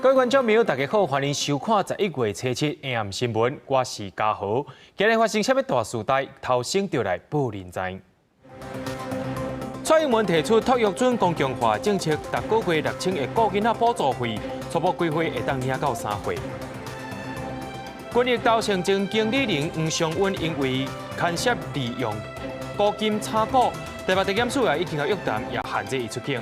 各位觀眾朋友，大家好，歡迎收看11月初七暗新聞，我是嘉豪。今日發生啥物大事代？頭先就來報您知。蔡英文提出托育準公共化政策，逐個月6000的顧囡仔補助費，初步規劃會當領到3歲。群益投信前經理人黃尚恩因為牽涉利用股金炒股，台北地檢署也已經予約談，也限制伊出境。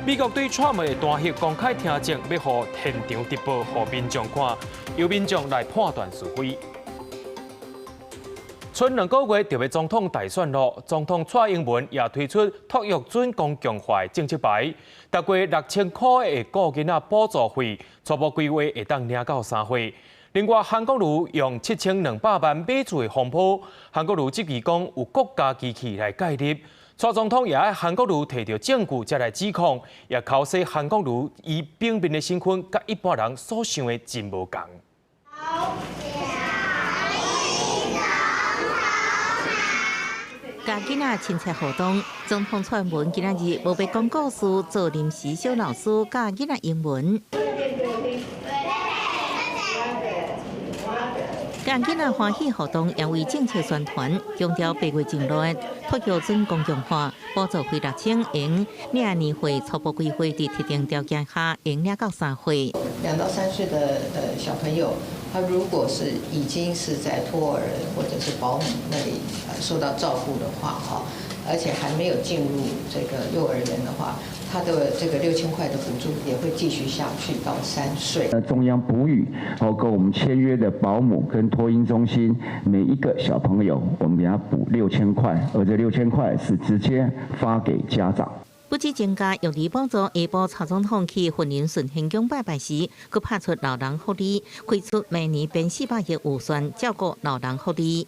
美國對川普的彈劾公開聽證，欲予現場直播，予民眾看，由民眾來判斷是非。賰2個月就欲總統大選囉，總統蔡英文也推出托育準公共化的政策牌，逐個月6000箍的顧囡仔補助費，初步規劃會當領到3歲。另外，韓國瑜用7200萬買厝的風波，韓國瑜質疑講有國家機器來介入。蔡總統也愛韓國瑜提著證據才來指控，也剾洗韓國瑜伊表面的身份，佮一般人所想的真無仝。好。佮囡仔親切互動，總統蔡英文今仔日無欲講故事，做臨時小老師教囡仔英文。佮囡仔歡喜互動，也為政策宣傳，強調8月前來托育準公共化，補助費6000用，領年歲初步規劃佇特定條件下，會領到3歲。 2到3歲的小朋友，他如果是已經是在托兒或者是保姆那裡受到照顧的話，哈，而且還沒有進入這個幼兒園的話，他的這個6000塊的補助也會繼續下去到3歲。中央哺育哦，跟我們簽約的保姆跟托嬰中心，每一個小朋友，我們給他補六千塊，而這六千塊是直接發給家長。不止增加育兒補助，下晡蔡總統去雲林順天宮拜拜時，閣拍出老人福利，開出每年編400億預算照顧老人福利。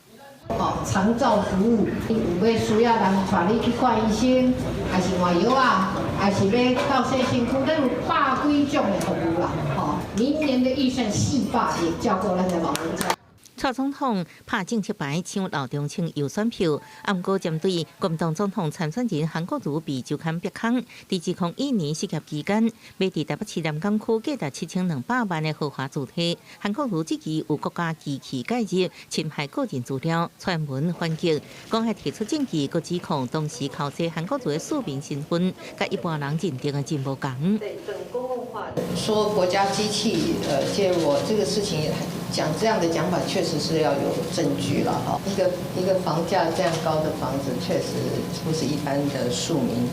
哦，長照服務，有欲需要人帶你去看醫生，還是換藥啊，還是欲到洗身軀，咱有百幾種的服務啦。吼，明年的預算400億，照顧咱的老人家。蔡總統拍政策牌，搶老中青優選票。啊，毋過針對國民黨總統參選人韓國瑜被周刊逼空，佇2001年失業期間，買佇台北市南港區價值7200萬的豪華住宅，韓國瑜質疑有國家機器介入，侵害個人資料，蔡英文反擊，講愛提出證據，閣指控當時剾洗韓國瑜的庶民身份，佮一般人認定的真無仝。說國家機器介入這個事情，講這樣的講法確實是要有證據了哈。一個一個房價這樣高的房子，確實不是一般的庶民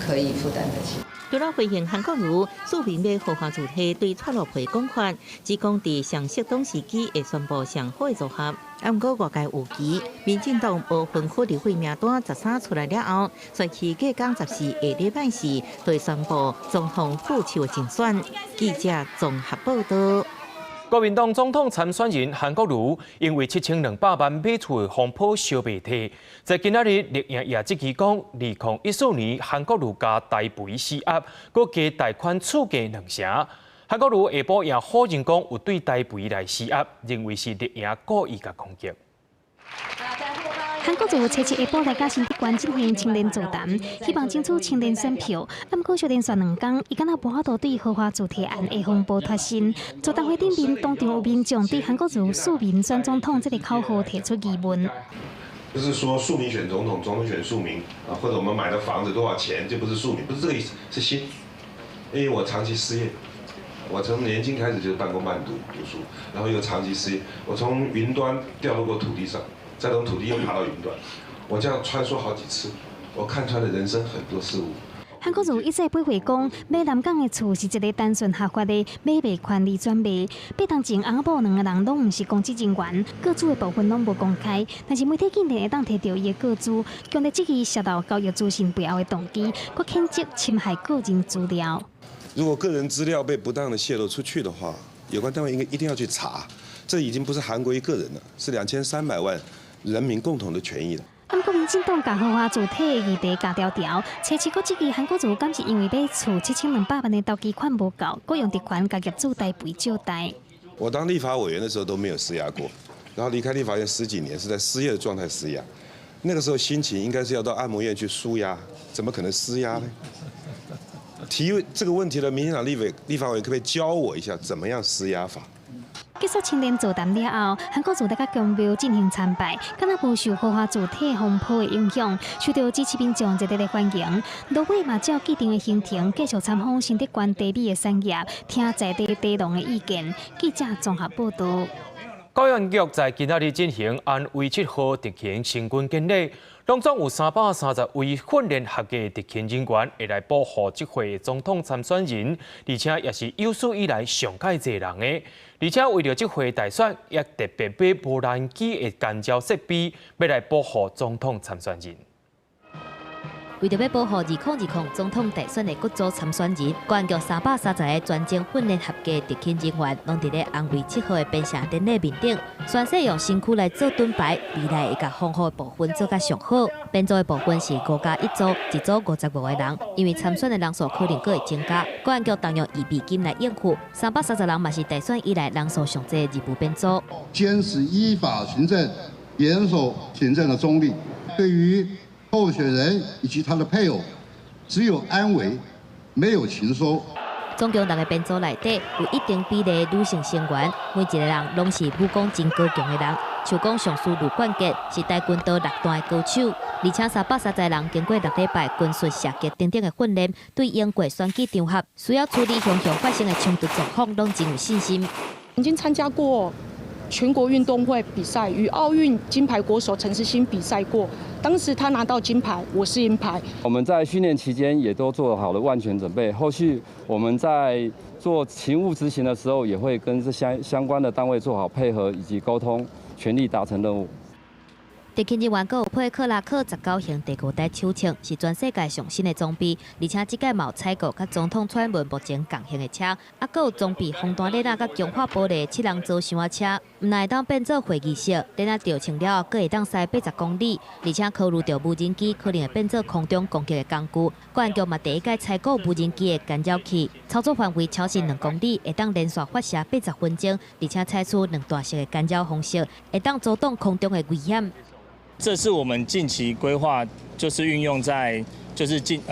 可以負擔得起。除了回應韓國瑜庶民買豪華住宅對蔡老婆講法，只講佇上適當時機會宣布上好的組合。啊，毋過外界預期，民進黨無分區立委名單13出來了後，選舉隔工14下禮拜四就會宣布總統副手的競選。記者綜合報道。國民黨總統參選人韓國瑜因為7200萬買厝的風波相袂退，在今仔日綠營也質疑講，2014年韓國瑜共台肥施壓，閣加貸款厝價2成。韓國瑜下晡也否認講有對台肥來施壓，認為是綠營故意共攻擊。韓國瑜初七下晡來佮新竹縣進行青年座談，希望爭取青年選票。毋過小連續2工，伊敢若無法度對豪華住宅案的風波脫身。座談會頂面當場有民眾對韓國瑜庶民選總統這個口號提出疑問。不是說庶民選總統，總統選庶民啊，或者我們買的房子多少錢，這不是庶民，不是這個意思，是心。因為我長期失業，我從年輕開始就是半工半讀讀書，然後又長期失業，我從雲端掉落過土地上。再從土地又爬到雲端，我這樣穿梭好幾次，我看穿了人生很多事物。韓國瑜一再駁回講，買南港的厝是一個單純合法的買賣權利轉賣。8冬前，翁仔某兩個人攏毋是公職人員，個資的部分攏無公開。但是媒體竟然會當提著伊的個資，強烈質疑洩露交易資訊背後的動機，閣譴責侵害個人資料。如果個人資料被不當的洩露出去的話，有關單位應該一定要去查。這已經不是韓國瑜個人了，是2300萬人民共同的權益了。毋過民進黨共豪華住宅的議題咬牢牢，初七閣質疑韓國瑜敢是因為買厝7200萬的頭期款無夠，閣用特權共業主代賠借貸。我當立法委員的時候都沒有施壓過，然後離開立法院十幾年是在失業的狀態施壓，那個時候心情應該是要到按摩院去舒壓，怎麼可能施壓呢？提這個問題的民進黨立委立法委員，可不可以教我一下，怎麼樣施壓法？結束青年座談了後，韓國瑜來到宮廟進行參拜，敢若無受豪華主體風波的影響，受到支持民眾熱烈的歡迎。落尾嘛照既定的行程，繼續參訪新竹縣茶米的產業，聽在地茶農的意見。記者綜合報道。國安局在今仔日進行安威7號特勤升軍典禮，當中有330位訓練合格的特勤人員會來保護這回總統參選人，而且也是有史以來上蓋濟人的。而且為著這回大選，也特別買無人機的干擾設備，欲來保護總統參選人。為著欲保護2020總統大選的各組參選人，國安局330個全程訓練合格特勤人員，攏佇咧尪衛7號的編成典禮面頂，宣誓用身軀來做盾牌，未來會共防護的部分做甲上好。編組的部分是5加1組，一組55個人，因為參選的人數可能閣會增加，國安局動用預備金來應付。330人嘛是大選以來人數上濟的義務編組。堅持依法行政，嚴守行政的中立，對於候選人以及他的配偶，只有安危，沒有情收。總共六个編組內底有一定比例的女性成員，每一個人攏是武功真高強的人。像講上士盧冠傑是跆拳道六段的高手，而且330人經過6禮拜軍術射擊等等的訓練，對英國選舉場合需要處理常常發生的衝突狀況，攏真有信心。曾經參加過全國運動會比賽，與奧運金牌國手陳詩欣比賽過。當時他拿到金牌，我是銀牌。我們在訓練期間也都做好了萬全準備，後續我們在做勤務執行的時候，也會跟這相關的單位做好配合以及溝通，全力達成任務。特勤人員閣有配克拉克19型第五代手槍，是全世界上新的裝備，而且這屆嘛有採購佮總統蔡英文目前仝型的車，啊，閣有裝備防彈鏈仔佮強化玻璃的七人座箱仔車，毋但會當變做會議室，鏈仔著穿了後，閣會當駛80公里，而且考慮著無人機可能會變做空中攻擊的工具，國安局嘛第一屆採購無人機的干擾器，操作範圍超過2公里，會當連續發射80分鐘，而且採取兩段式的干擾方式，會當阻擋空中的危險。這是我們近期規劃，就是運用在就是近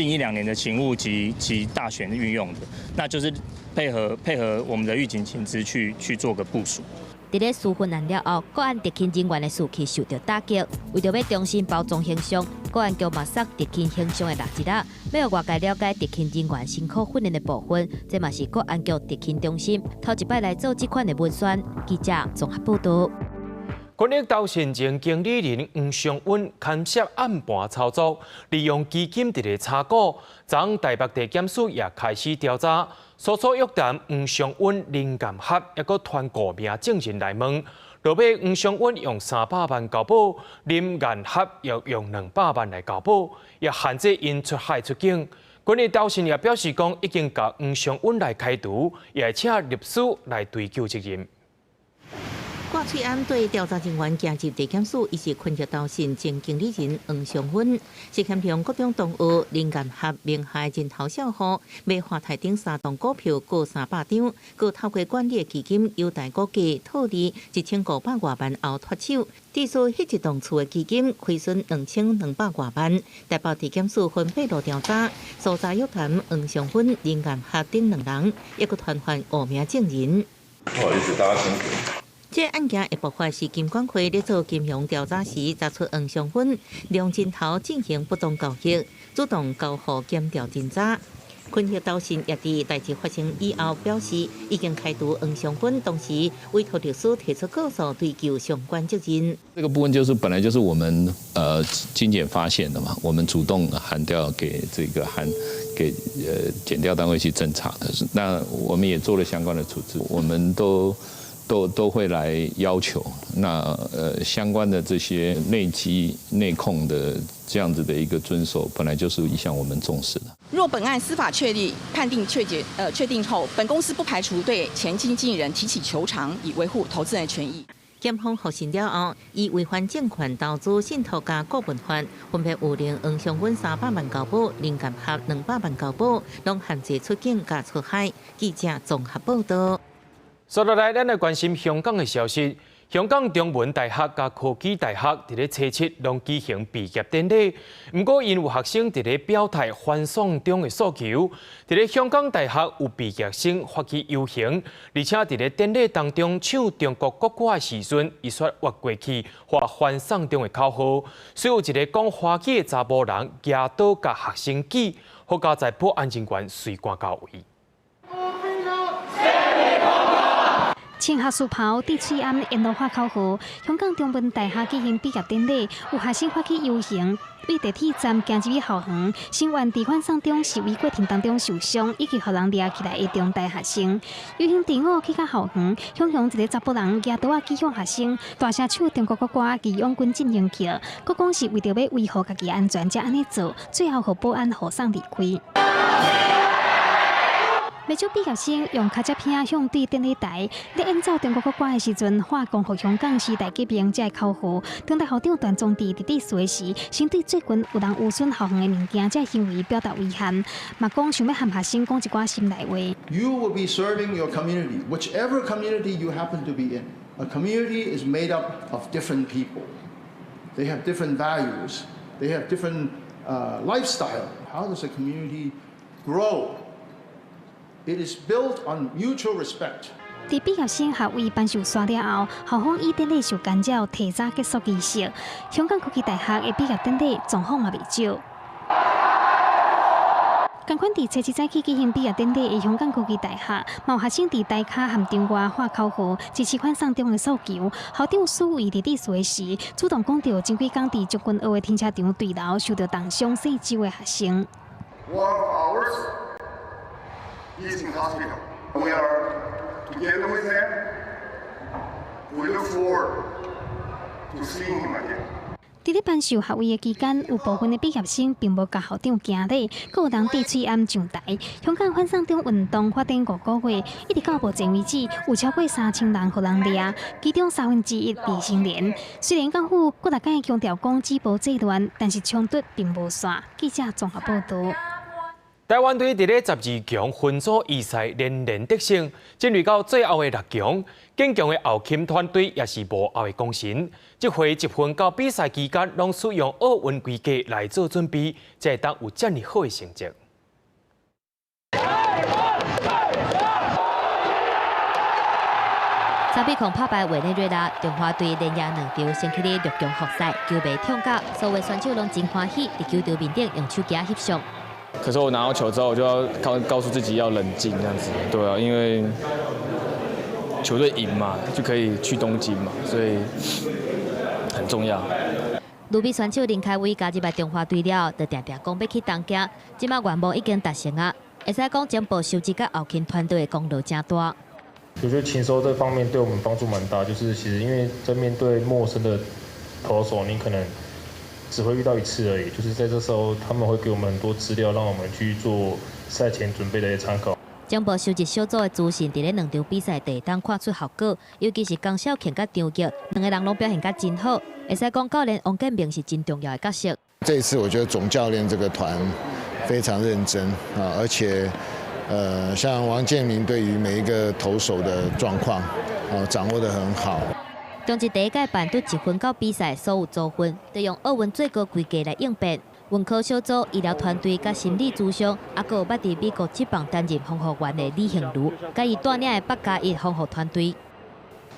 一兩年的勤務及大選運用的，那就是配合我們的預警情資去做個部署。佇咧紓困案了後，國安特勤人員的士氣受著打擊，為著欲重新包裝形象，國安局嘛送特勤形象的垃圾仔，欲予外界了解特勤人員辛苦訓練的部分。這嘛是國安局特勤中心頭一擺來做這款的文宣。記者綜合報導。群益投信前經理人黃崇允牽涉暗盤操作，利用基金佇咧炒股。昨台北地檢署也開始調查，初初約談黃崇允、林鑑俠，抑閣傳五名證人來問。落尾黃崇允用300萬交保，林鑑俠又用200萬來交保，也限制𪜶出海出境。群益投信也表示講，已經共黃崇允來開除，也會請律師來追究責任。掛喙罨對調查人員行入地檢署，伊是群益投信前經理人黃崇允，涉嫌向各種同學林鑑俠名下人頭帳戶買華泰頂三檔股票各300張，閣透過管理的基金優待股價套利1500外萬後脫手，致使彼一棟厝的基金虧損2200外萬。台北地檢署分八路調查，搜查約談黃崇允、林鑑俠等兩人，抑閣傳喚五名證人。不好意思，大家辛苦。這個案件的爆發是金管會咧做金融調查時，查出黃崇允兩人頭進行不當交易，主動交予檢調偵查。群益投信也佇代誌發生以後表示，已經開除黃崇允，同時委託律師提出告訴，追究相關責任。這個部分就是本來就是我們經檢發現的嘛，我們主動函調給這個函給檢調單位去偵查的，那我們也做了相關的處置，我們都會來要求，那相關的這些內稽內控的這樣子的一個遵守，本來就是一項我們重視的。若本案司法確立判定確結確定後，本公司不排除對前經紀人提起求償，以維護投資人權益。檢方獲信了後，以違反證券投資信託佮顧問法，分別有令黃崇允300萬交保，林鑑俠200萬交保，攏限制出境佮出海。記者綜合報導。接落來，咱來關心香港的消息。香港中文大學佮科技大學佇咧初七攏舉行畢業典禮，毋過𪜶有學生佇咧表態反送中的訴求。佇咧香港大學有畢業生發起遊行，而且佇咧典禮當中唱中國國歌的時陣，伊煞越過去喊反送中的口號。所以有一个講華語的查埔人舉刀共學生揬，好佳哉保安人員隨趕到位。穿學術袍、戴喙罨、沿路喊口號。香港中文大學舉行畢業典禮，有學生發起遊行，對地鐵站行入去校園，聲援佇反送中示威過程當中受傷以及予人掠起來的中大學生。遊行隊伍去到校園，雄雄一个查埔人舉刀仔指向學生，大聲唱中國國歌《義勇軍進行曲》，閣講是為著欲維護家己安全才按呢做，最後予保安護送離開。袂少畢業生用跤車片向對典禮台，咧演奏中國國歌的時陣，喊光復香港時代革命這个口號。中大校長段崇智佇致辭時，先對最近有人污損校園的物件這个行為表達遺憾，嘛講想欲和學生講一寡心內話。 You will be serving your community, whichever community you happen to be in. A community is made up of different people. They have different values. They have different lifestyle. How does a community grow? It is built on mutual respect. 佇畢業生學位頒授煞了後，校方以典禮受干擾，提早結束儀式。香港科技大學的畢業典禮狀況嘛袂少。仝款佇初七早起舉行畢業典禮的香港科技大學，嘛有學生佇台跤和場外喊口號，支持反送中的訴求。校長許偉佇致辭時，主動講著前幾工佇將軍澳的停車場墜樓受著重傷姓周的學生。 One of ours is in hospital. We are together with him. We look forward to seeing him again. 佇咧頒授學位的期間，有部分的畢業生並無共校長行禮，閣有人戴喙罨上台。香港反送中運動發展5個月，一直到目前為止，有超過3000人予人掠，其中1/3未成年。雖然港府閣逐擺強調講止暴制亂，但是衝突並無煞。記者綜合報導。台灣隊佇咧12強分組預賽連連得勝，進入到最後的六強。堅強的後勤團隊也是幕後的功臣。這回集訓到比賽期間，攏使用奧運規格來做準備，才會當有遮爾好的成績。3比0拍敗委內瑞拉，中華隊連贏兩場，先去咧六強復賽，球迷痛甲，所有選手攏真歡喜，佇球場面頂用手機翕相。可是我拿到球之後，我就要告訴自己要冷靜，這樣子，對啊，因為球隊贏嘛，就可以去東京嘛，所以很重要。旅美選手林凱威加入來中華隊了，就定定講欲去東京，這馬願望已經達成啊！會使講情報收集佮後勤團隊的功勞誠大。我覺得情搜這方面對我們幫助蠻大，就是其實因為在面對陌生的投手，你可能只會遇到一次而已，就是在這時候他們會給我們很多資料，讓我們去做賽前準備的一些參考。情報收集小組的資訊，佇咧兩場比賽就會當看出效果，尤其是江少慶佮張杰兩个人攏表現甲真好，會使講教練王建民是真重要的角色。這一次我覺得總教練這個團非常認真啊，而且，像王建民對於每一個投手的狀況啊，掌握得很好。中職第一屆辦對集訓到比賽，所有組分都用奧運最高規格來應變。文科小組、醫療團隊佮心理諮商，猶閣有捌佇美國職棒擔任防護員的李杏如，佮伊帶領的八加一防護團隊。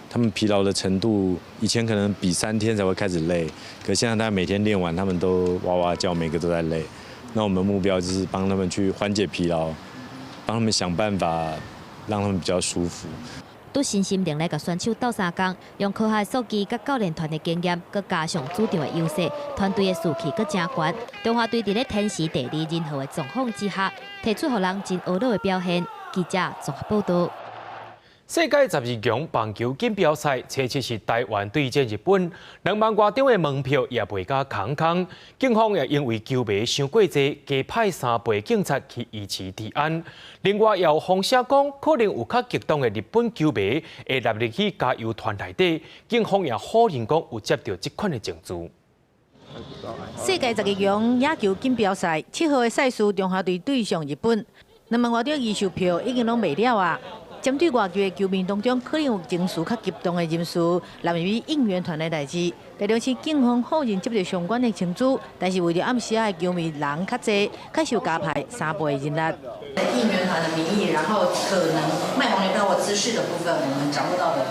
他們疲勞的程度，以前可能比3天才會開始累，可現在他每天練完，他們都哇哇叫，每個都在累。那我們目標就是幫他們去緩解疲勞，幫他們想辦法讓他們比較舒服。對身心靈來共選手鬥相共，用科學數據佮教練團的經驗，閣加上主場的優勢，團隊的士氣閣誠懸。中華隊佇咧天時地利人和的狀況之下，提出予人真懊惱的表現。記者綜合報導。世界12強棒球錦標賽，初七是台灣對戰日本，2萬外張的門票也賣甲空空。警方也因為球迷傷過濟，加派3倍警察去維持治安。另外，也有風聲講，可能有較激動的日本球迷會納入去加油團內底。警方也否認講有接著這款的情資。世界十二強野球錦標賽7號的賽事，中華隊對上日本，2萬外張預售票已經攏賣了啊！針對外籍的球迷當中，可能有情緒較激動的人士，納入應援團的代誌。台中市警方否認接到相關的情資，但是為著暗時仔的球迷人較濟，較受加派3倍的人力。應援團的名義，然後可能賣黃牛票或滋事的部分，我們掌握到的。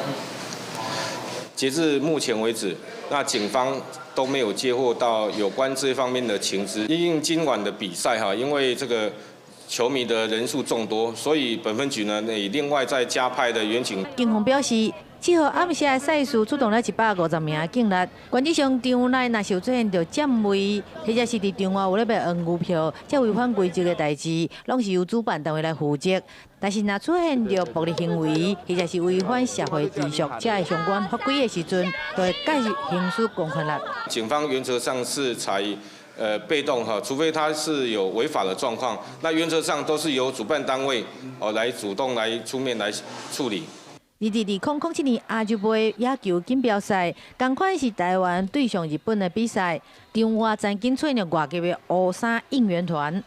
截至目前為止，那警方都沒有接獲到有關這方面的情資。因應今晚的比賽哈，因為這個球迷的人數眾多，所以本分局呢，也另外再加派的員警。警方表示，這號暗時的賽事出動了150名警力，原則上場內若是有出現著佔位，或者是佇場外有咧賣黃牛票，這違反規則的代誌，攏是由主辦單位來負責。但是若出現著暴力行為，或者是違反社會秩序，這个相關法規的時陣，就會介入行使公權力。警方原則上是採被動哈，除非他是有違法的狀況，那原則上都是由主辦單位哦來主動來出面來處理。2007年亞洲盃野球錦標賽，仝款是台灣對上日本的比賽，場外曾經出現外籍的烏衫應援團，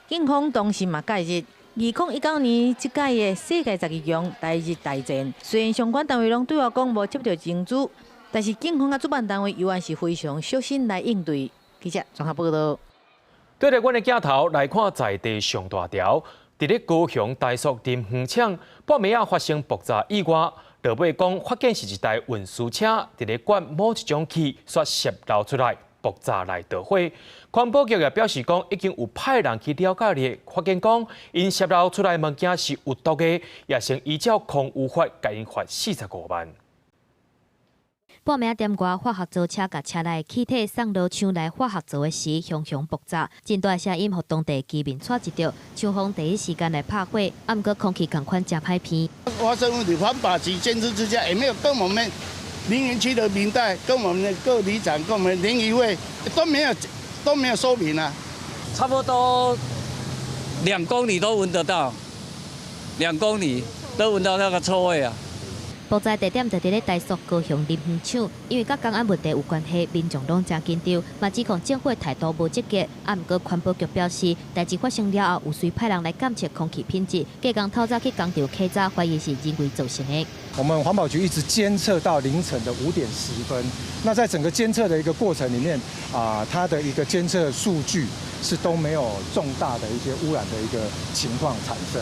警方當時嘛介入。2019年這屆的世界十二強台日大戰，雖然相關單位攏對外講無接到情資，但是警方佮主辦單位猶原是非常小心來應對。記者綜合報導。對著阮的鏡頭來看，在地上大條，佇咧高雄台塑林園廠，半暝仔發生爆炸意外，落尾講發現是一台運輸車佇咧灌某一種氣，煞洩漏出來，爆炸來著火。環保局也表示講，已經有派人去了解咧，發現講𪜶洩漏出來物件是有毒的，也先依照空污法共𪜶罰45萬。半暝仔點外，化學槽車共車內氣體送落廠內化學槽的時，熊熊爆炸，真大聲音，予當地居民𤆬一著，廠方第一時間來拍火，啊，毋過空氣仝款誠歹鼻。發生問題，環保局監視之下，也沒有跟我們林園區的民代、跟我們的各里長、跟我們聯誼會都沒有說明啊。差不多2公里都聞得到，2公里都聞到那個臭味啊。爆炸地點就佇咧台塑高雄林園廠，因為佮工安問題有關係，民眾攏誠緊張，嘛指控政府態度無積極。啊，毋過環保局表示，代誌發生了後，有隨派人來監測空氣品質，隔工透早去工廠稽查，懷疑是人為造成的。我們環保局一直監測到凌晨的5點10分，那在整個監測的一個過程裡面，啊，它的一個監測數據是都沒有重大的一些污染的一個情況產生。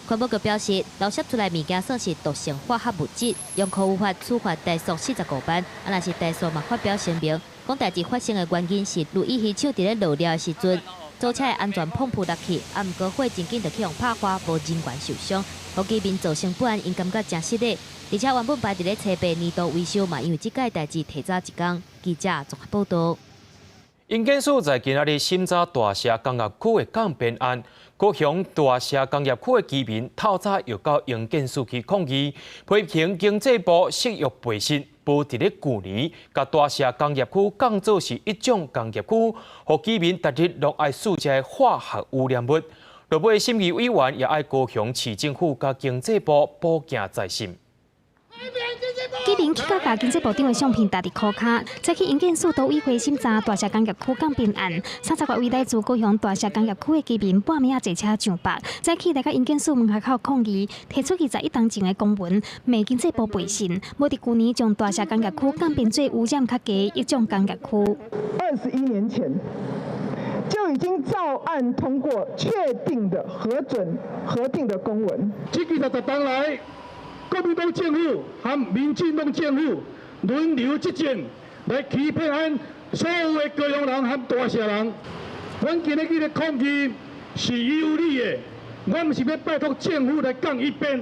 環保局表示，漏洩出來物件算是毒性化學物質，用空污法處罰台塑45萬。啊，若是台塑嘛發表聲明，講代誌發生的原因是鋁乙烯廠佇咧落料的時陣，槽車的安全泵浦落去，啊，毋過火真緊就去予拍花，無人員受傷，予居民造成不安，𪜶感覺誠失禮。而且原本排佇咧初八年度維修嘛，因為這屆代誌提早一工。記者綜合報導。營建署在今仔日審查大社工業區的降邊案，高雄大社工業區的居民透早又到營建署去抗議，批評經濟部釋約背信，無佇咧舊年共大社工業區降做是一種工業區，予居民逐日攏愛嗅這化學污染物。落尾審議委員也愛高雄市政府佮經濟部補件再審。居民去到共經濟部長的相片貼佇箍跤，再去營建署都委會審查大社工業區降編案。30多位來自高雄大社工業區的居民半暝仔坐車上北，早起來到營建署門口抗議，提出21冬前的公文，罵經濟部背信，無佇舊年將大社工業區降編做污染較低一種工業區。21年前就已經照案通過確定的核准核定的公文。這幾十冬來，國民黨政府和民進黨政府輪流執政，來欺騙咱所有的高雄人和大社人。阮今日去咧抗議是有理的，阮毋是欲拜託政府來降一編，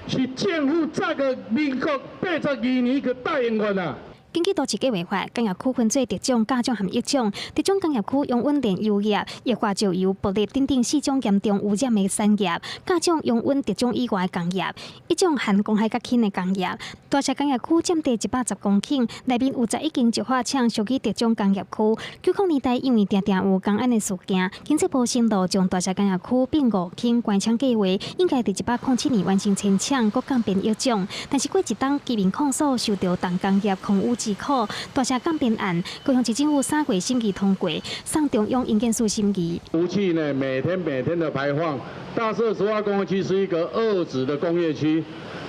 是政府早個民國82年就答應阮啊。根據都市計劃法，工業區分做特種、甲種和乙種。特種工業區容允煉油業、液化石油、玻璃等等四種嚴重污染的產業；甲種容允特種以外的工業，乙種含公害較輕的工業。大社工業區佔地110公頃，內面有11間石化廠屬於特種工業區。90年代因為定定有工安的事件，經濟部承諾將大社工業區併5頃關廠計劃，應該佇107年完成遷廠，閣降編乙種。但是過一冬，居民控訴受著重工業空污。智庫大社港編案，高雄市政府3月審議通過，送中央營建署審議。毒氣呢，每天每天的排放，大社石化工業區是一個二級的工業區，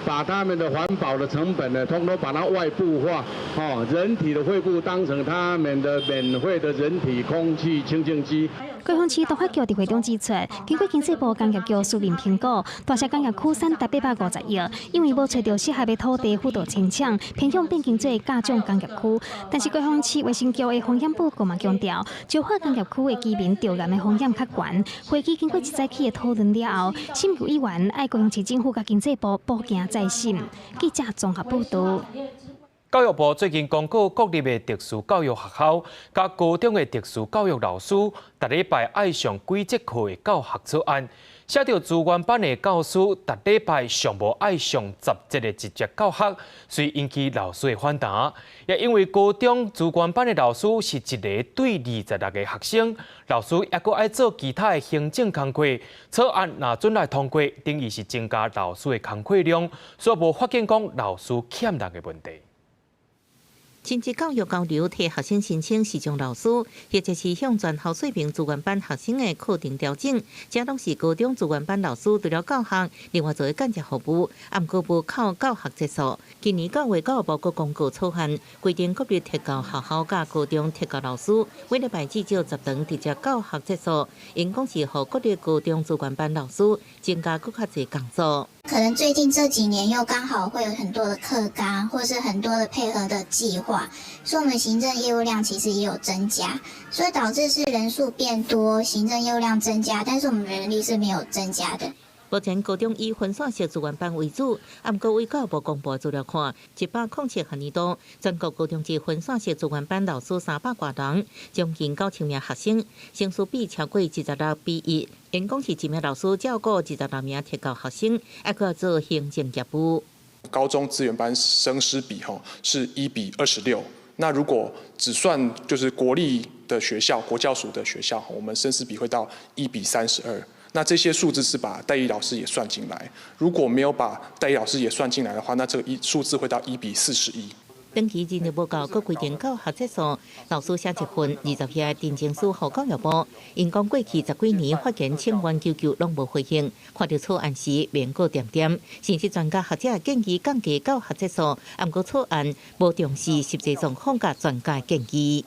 把他們的環保的成本呢，通通把它外部化，哦，人體的肺部當成他們的免費的人體空氣清淨機。高雄市都發局佇會中指出，經過經濟部工業局書面評估，大社工業區產值850億，因為無揣著適合的土地輔導遷廠，偏向變更做甲種工業區。但是高雄市衛生局的風險報告嘛強調，石化工業區的居民著癌的風險較懸。會議經過一早起的討論了後，審議委員愛高雄市政府佮經濟部補行再審。記者綜合報導。教育部最近公告，國立的特殊教育學校佮高中的特殊教育老師，逐禮拜愛上幾節課的教學草案，寫著資源班的教師，逐禮拜上無愛上10節的直接教學，遂引起老師的反彈。也因為高中資源班的老師是一个對26個學生，老師猶閣愛做其他的行政工課，草案若准來通過，等於是增加老師的工課量，所以無發現講老師欠人的問題。親職教育交流替學生申請視障老師，或者是向全校水平資源班學生的課程調整，這攏是高中資源班老師除了教學，另外做的間接服務，毋過無扣教學節數。今年9月，教育部閣公告草案，規定國立特教學校佮高中特教老師，每禮拜至少10堂直接教學節數，𪜶講是予國立高中資源班老師增加閣較濟工作。可能最近這幾年又剛好會有很多的課綱，或是很多的配合的計劃，所以我們行政業務量其實也有增加，所以導致是人數變多，行政業務量增加，但是我們人力是沒有增加的。目前高中以分散式資源班為主，毋過依教育部公布資料看，107學年度全國高中職分散式資源班老師300外人，將近9000名學生，生師比超過26比1。𪜶講是一名老師照顧26名特教學生，猶閣做行政業務。高中資源班生師比吼是1比26，那如果只算就是國立的學校、國教署的學校，我們生師比會到1比32。那這些數字是把代理老師也算進來，如果沒有把代理老師也算進來的話，那這個一數字會到1比41。長期人力報告閣規定教學節數，老師寫一份20頁陳情書予教育部，𪜶講過去十幾年發言請願求救攏無回應，看著草案時面閣恬恬，甚至專家學者建議降低教學節數，毋過草案無重視實際狀況佮專家建議，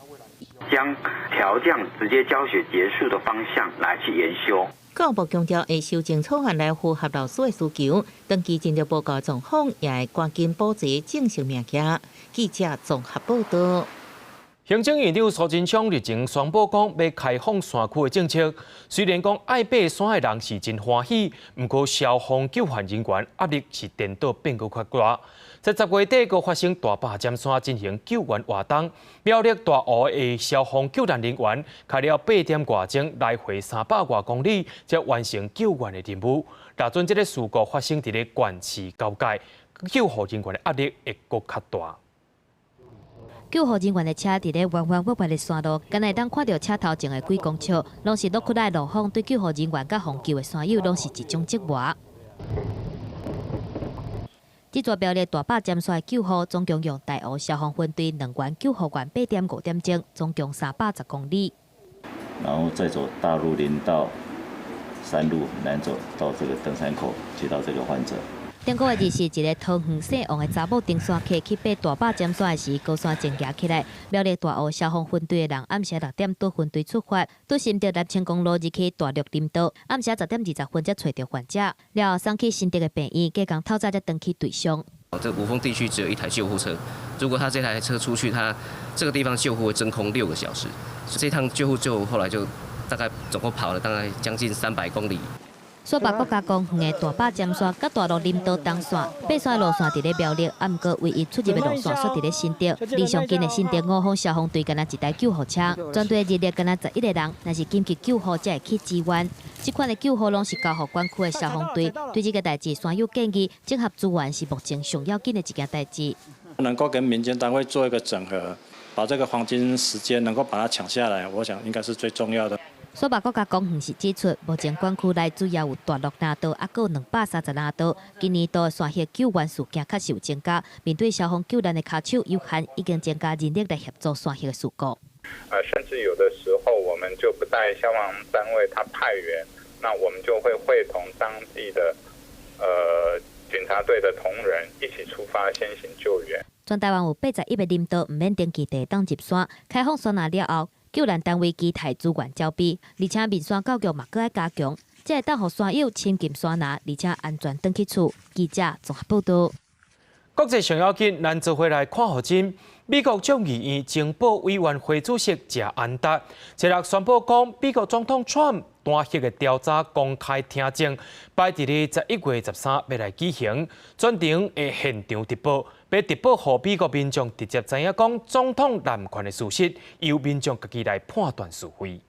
將調降直接教學節數的方向來去研修。教育部強調會修正草案來符合老師的需求，長期人力報告狀況也會趕緊補齊正式名件。記者綜合報導。行政院長蘇貞昌日前宣布講，欲開放山區的政策。雖然講愛爬山的人是真歡喜，毋過消防救援人員壓力是顛倒變閣較大。在10月底，閣發生大霸尖山進行救援活動，苗栗大湖的消防救難人員開了8點外鐘來回300外公里，才完成救援的任務。若準這个事故發生佇咧縣市交界，救護人員的壓力會閣較大。救護人員的車佇咧彎彎彎彎的山路，敢會當看著車頭前的幾公尺，攏是落骨力的路風，對救護人員佮防救的山友，攏是一種折磨。這座苗栗大霸尖山的救護，總共用大湖消防分隊兩員救護員8.5點鐘，總共310公里。然後再走大陸林道、山路難走到這個登山口，接到這個患者。頂個月24日，一个桃園姓王的查某登山客去爬大霸尖山的時，高山症蜈起來。苗栗大湖消防分隊的人暗時6點佇分隊出發，對新竹南清公路入去大陸林道，暗時10點20分才揣著患者，了後送去新竹的病院，隔工透早才轉去隊上。這五峰地區只有一台救護車，如果他這台車出去，他這個地方救護會真空6個小時。這趟救護就後來就大概總共跑了大概將近300公里。雙北國家公園的大霸尖山佮大鹿林道東線，爬山路線佇咧苗栗，啊，毋過唯一出入的路線煞佇咧新竹。離上近的新竹五峰消防隊敢若一台救護車，全隊人力敢若11個人，若是緊急救護才會去支援。這款的救護攏是交予管區的消防隊。對這个代誌，山友建議整合資源是目前上要緊的一件代誌。能夠跟民間單位做一個整合，把這個黃金時間能夠把它搶下來，我想應該是最重要的。索巴國家公園是指出，目前管區內主要有大陸林道，猶閣有230林道。今年度山火救援事件確實有增加，面對消防救難的跤手有限，已經增加人力來協助山火的事故。甚至有的時候，我們就不帶消防單位，他派員，那我們就會會同當地的警察隊的同仁一起出發，先行救援。全台灣有81個林道，毋免登記就會當入山。開放山林了後，救難單位機台資源剿備，而且面山教育嘛閣愛加強，才會當予山友親近山林，而且安全轉去厝。記者綜合報導。國際上要緊，咱做伙來看予真。美國眾議院情報委員會主席謝安達，昨日宣布講，美國總統川普彈劾的調查公開聽證，擺佇咧11月13欲來舉行，全程會現場直播，欲直播予美國民眾直接知影講總統濫權的事實，由民眾家己來判斷是非。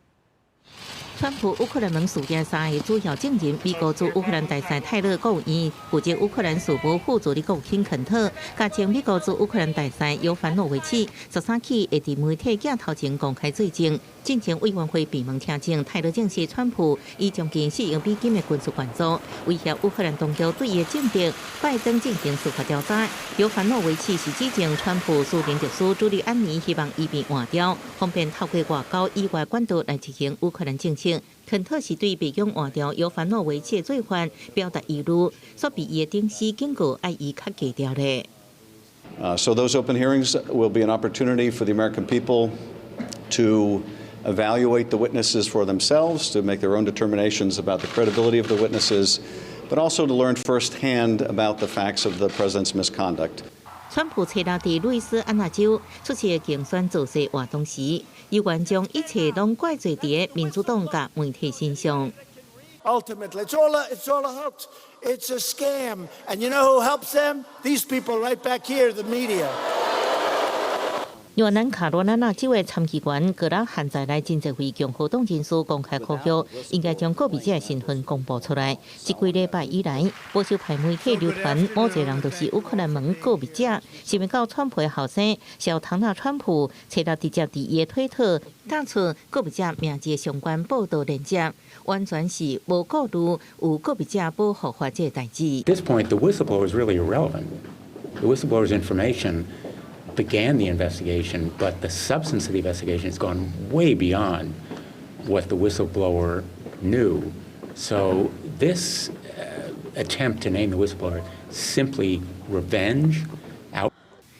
川普烏克蘭門事件三个主要證人，美國駐烏克蘭大使泰勒國務院負責烏克蘭事務副助理國務卿肯特，佮前美國駐烏克蘭大使尤凡諾維奇，13起會佇媒體鏡頭前公開作證。進前委員會閉門聽證，泰勒證實川普以將近4億美金的軍事援助，威脅烏克蘭當局對伊的政敵拜登進行司法調查。尤凡諾維奇是指證川普私人律師朱利安尼希望伊被換掉，方便透過外交以外管道來執行烏克蘭政策。肯特是對白宮換掉尤凡諾維奇的做法表達疑慮，煞被伊的頂司警告愛伊較低調咧。 So those open hearings will be an opportunity for the American people to evaluate the witnesses for themselves, to make their own determinations about the credibility of the witnesses, but also to learn firsthand about the facts of the president's misconduct. 川普初六佇路易斯安那州出席競選造勢活動時，猶原將一切攏怪罪佇民主黨佮媒體身上。 Ultimately, it's all a hoax. It's a scam. And you know who helps them? These people right back here, the media. 另外，南卡羅來納州的參議員格拉漢在內真濟位共和黨人士公開呼籲，應該將告密者的身份公布出來。這幾禮拜以來，保守派媒體流傳某一個人就是烏克蘭門告密者，是毋到川普的後生小唐納川普，初六直接佇伊的推特打出告密者名字的相關報道連結，完全是無顧慮有告密者保護法這个代誌。 At this point, the whistleblower is really irrelevant. The whistleblower's information began the investigation, but the substance of the investigation has gone way beyond what the whistleblower knew. So this attempt to name the whistleblower simply revenge. Out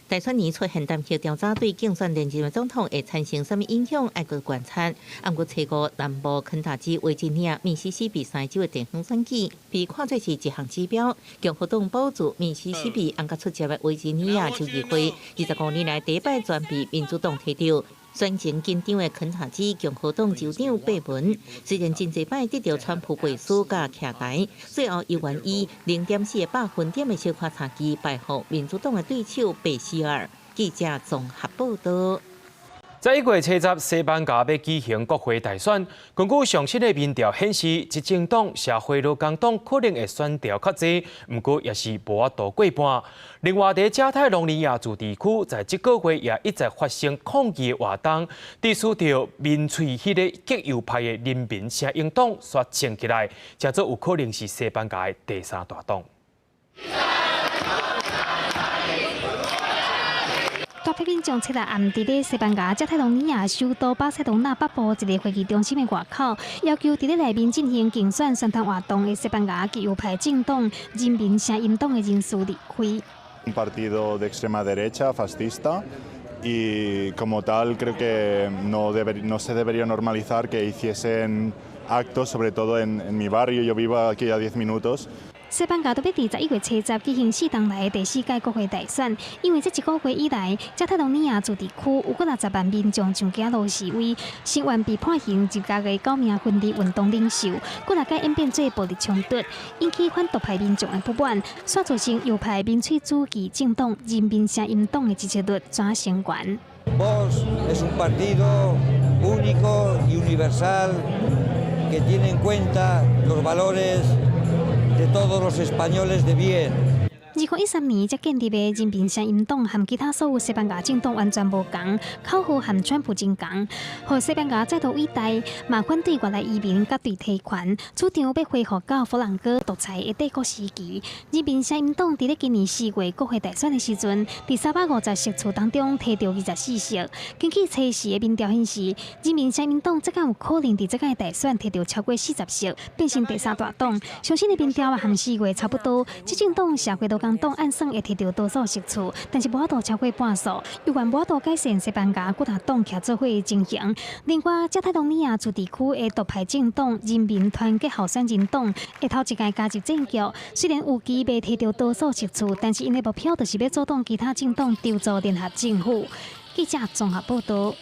大選年出現彈劾調查對競選連任的總統會產生啥物影響？愛閣觀察。毋過初五南部肯塔基、維吉尼亞、密西西比三州的地方選舉被看作是一項指標。共和黨保住密西西比按甲出席的維吉尼亞州議會，25年來第一擺全被民主黨提著。選情緊張的肯塔基共和黨州長貝文，雖然真濟擺得著川普背書佮徛台，最後猶原以0.4個百分點的小可差距敗予民主黨的對手貝希爾。記者綜合報道。11月70，西班牙欲舉行國會大選。根據上新的民調顯示，執政黨社會勞工黨可能會選調較濟，毋過也是無法度過半。另外，佇加泰隆尼亞自治區，在這個月也一再發生抗議活動，致使著民粹彼个極右派的人民聲音黨煞衝起來，這做有可能是西班牙的第三大黨。大批民眾七日暗佇咧西班牙加泰隆尼亞首都巴塞隆納北部一個會議中心的外口，要求佇咧內面進行競選宣傳活動的西班牙極右派政黨人民聲音黨的人士離開。 Un partido de extrema derecha, fascista, y como tal creo que no se debería normalizar que hiciesen actos, sobre todo en mi barrio, yo vivo aquí a 10 minutos. 西班牙都欲佇11月70舉行4冬來的第四屆國會大選，因為這一個月以來，加泰隆尼亞自治區有幾若十萬民眾上街路示威，聲援被判刑10個月九名分離運動領袖，幾若擺演變做暴力衝突，引起反獨派民眾的不滿，煞造成右派民粹主義政黨人民聲音黨的支持率轉升懸。 Vox es un partido único y universal que tiene en cuenta los valores de todos los españoles de bien. 2013年才建立的人民声音党和其他所有西班牙政党完全無仝，口號和川普真仝，予西班牙再度偉大，嘛反對外來移民佮對提權，主張欲恢復到佛朗哥獨裁的帝國時期。人民聲音黨佇咧今年4月國會大選的時陣，佇350席次當中提著24席。根據初時的民調顯示，人民聲音黨這較有可能佇這屆大選提著超過40席，變成第三大黨。上新的民調和4月差不多，執政黨社會勞工黨按算會提著多數席次，但是無法度超過半數，猶原無法度改善西班牙幾大黨徛做伙的情形。另外，加泰隆尼亞自治區的獨派政黨人民團結候選人黨會頭一屆加入政局，雖然預期袂提著多數席次，但是𪜶的目標就是欲阻擋其他政黨籌組聯合政府。記者綜合報導。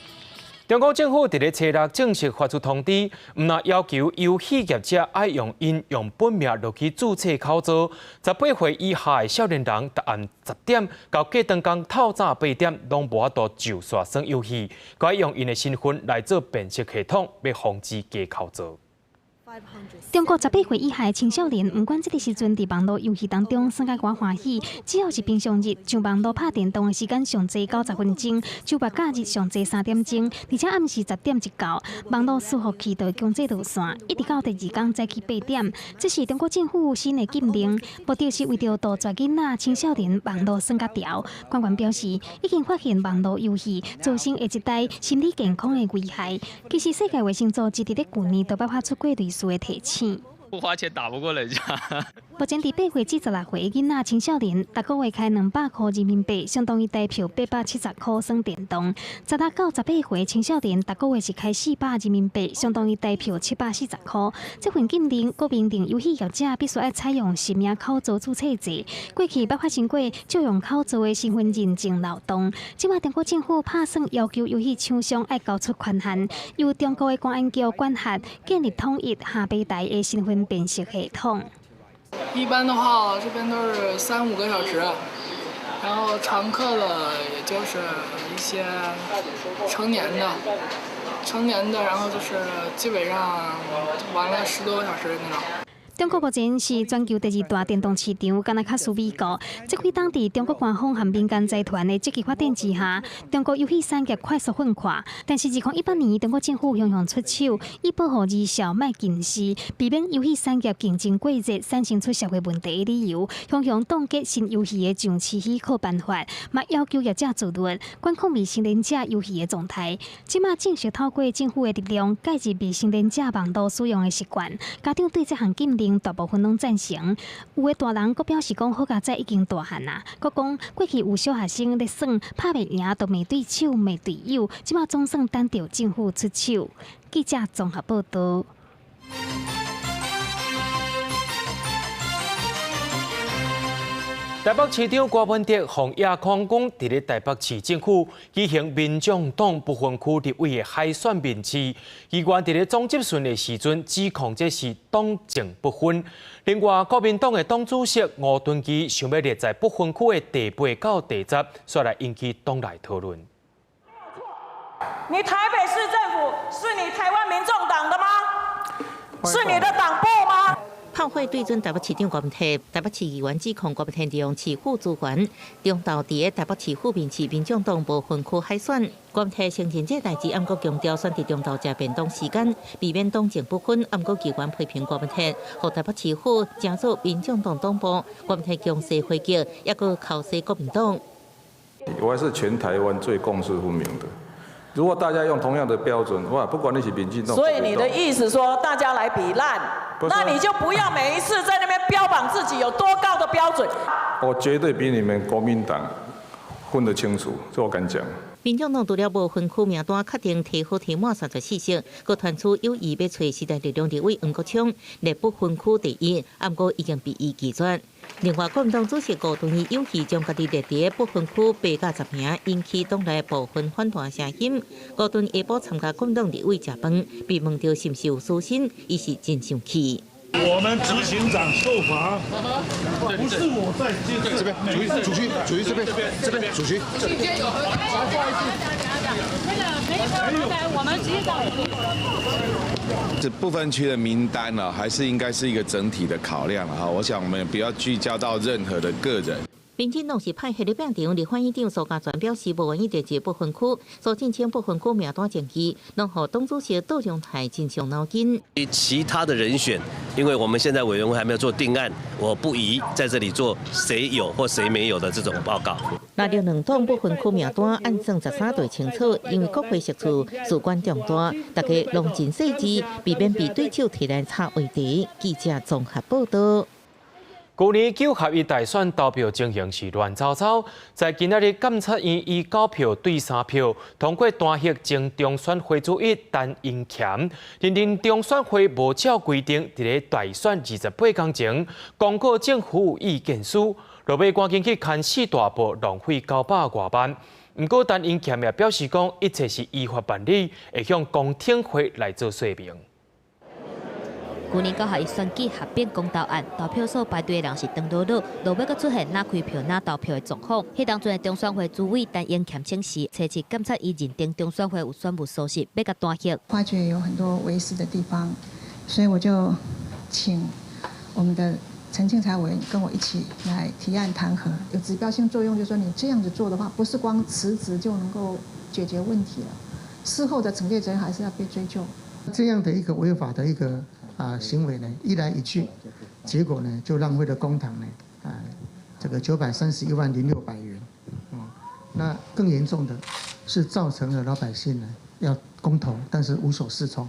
中國政府佇咧初六正式發出通知，毋但要求遊戲業者愛用𪜶用本名落去註冊口座，18歲以下的少年人，逐暗10點到隔頓工透早8點，攏無法度就線耍遊戲，閣愛用𪜶的身份來做辨識系統，欲防止假口座。中國18歲以下的青少年，毋管這个時陣佇網路遊戲當中耍甲偌歡喜，只要是平常日上網路拍電動的時間上濟90分鐘，周末假日上濟3點鐘，而且暗時10點一到，網路伺服器就會強制斷線，一直到第二工早起8點。這是中國政府新的禁令，目的是為著杜絕囡仔青少年網路耍甲著。官員表示，已經發現網路遊戲造成下一代心理健康的危害。其實世界衛生組織佇咧舊年都捌發出過類似的提醒。不花錢打不過人家。目前，佇8歲至16歲的囡仔青少年，逐個月開200箍人民幣，相當於台票870箍耍電動。16到18歲青少年，逐個月是開400人民幣，相當於台票740箍。這份禁令，閣明定遊戲業者必須愛採用實名口座註冊制。過去捌發生過借用口座的身份認證漏洞。這擺中國政府拍算要求遊戲廠商愛交出權限，由中國的公安局管轄，建立統一下平台的身份辨識系統。一般的話，這邊都是三五個小時，然後常客的也就是一些成年的，成年的，然後就是基本上玩了10多個小時那種。中國目前是全球第二大電動市場，敢若較輸美國。這幾冬佇中國官方和民間財團的積極發展之下，中國遊戲產業快速奮發。但是2018年，中國政府雄雄出手，以保護兒少莫近視，避免遊戲產業競爭過熱，產生出社會問題的理由，雄雄凍結新遊戲的上市許可辦法，嘛要求業者自律，管控未成年者遊戲的狀態。這馬正式透過政府的力量，介入未成年者網路使用的習慣。家長對這項禁令大部分攏贊成，有的大人閣表示講好佳哉已經大漢啊，閣講過去有小學生咧耍，拍袂贏就罵對手罵隊友，這馬總算等著政府出手。記者綜合報導。台北市長柯文哲予野控講，佇咧台北市政府舉行民眾黨不分區立委的海選面試，議員佇咧總質詢的時陣指控這是黨政不分。另外，國民黨的黨主席吳敦義想欲列在不分區的第八到第十，煞來引起黨內討論。你台北市政府是你台灣民眾黨的嗎？是你的黨部嗎？炮火對準台北市長柯文哲，台北市議員指控柯文哲利用市府資源，中晝佇咧台北市府面試民眾黨無分區海選，柯文哲承認這代誌，毋過強調選佇中晝食便當時間，避免黨政不分。毋過議員批評柯文哲，予台北市府成做民眾黨黨部，柯文哲強勢回擊，抑閣剾洗國民黨。我還是全台灣最公私分明的。如果大家用同樣的標準，哇，不管你是民進黨，所以你的意思說大家來比爛，那你就不要每一次在那邊標榜自己有多高的標準。我絕對比你們國民黨分得清楚，這我敢講。民眾黨除了無分區名單確定提好提滿34席，閣傳出有意欲揣時代力量立委黃國昌列不分區第一，毋過已經被伊拒絕。另外，國民黨主席吳敦義有意將家己列佇不分區8到10名，引起黨內部分反彈聲音。吳敦義下晡參加國民黨立委食飯，被問著是毋是有私心，伊是真生氣。我們執行長受罰，不是我在接這邊，主席，主席，主席這邊，這邊，主席。那個我們直接到。這不分區的名單呢，還是應該是一個整體的考量哈。我想我們不要聚焦到任何的個人。民進黨是派系咧變場，立法院長蘇嘉全表示無願意列入不分區，蘇貞昌不分區名單爭議，攏予黨主席杜榮泰真傷腦筋。其他的人選，因為我們現在委員會還沒有做定案，我不宜在這裡做誰有或誰沒有的這種報告。那兩黨不分區名單按算13對清楚，因為國會釋出事關重大，大家攏真細緻，避免被對手提來插話題。記者綜合報道。舊年九合一大選投票情形是亂糟糟，在今仔日監察院以9票對3票通過彈劾前中選會主委陳英謙，認定中選會無照規定，佇咧大選28天前公告政府意見書，落尾趕緊去牽四大埔，浪費900外萬。毋過陳英謙也表示講，一切是依法辦理，會向公聽會來做說明。舊年九合一選舉合併公投案，投票所排隊的人是長囉囉，落尾閣出現哪開票哪投票的狀況。彼當陣的中選會主委陳英謙請辭，初七監察院認定中選會有選務疏失，欲共彈劾。發覺有很多違失的地方，所以我就請我們的陳清才委員跟我一起來提案彈劾。有指標性作用，就是說你這樣子做的話，不是光辭職就能夠解決問題了，事後的懲戒責任還是要被追究。這樣的一個違法的一個行為呢，一來一去，結果呢就浪費了公帑呢，這個931萬零600元，那更嚴重的是造成了老百姓呢要公投，但是無所適從。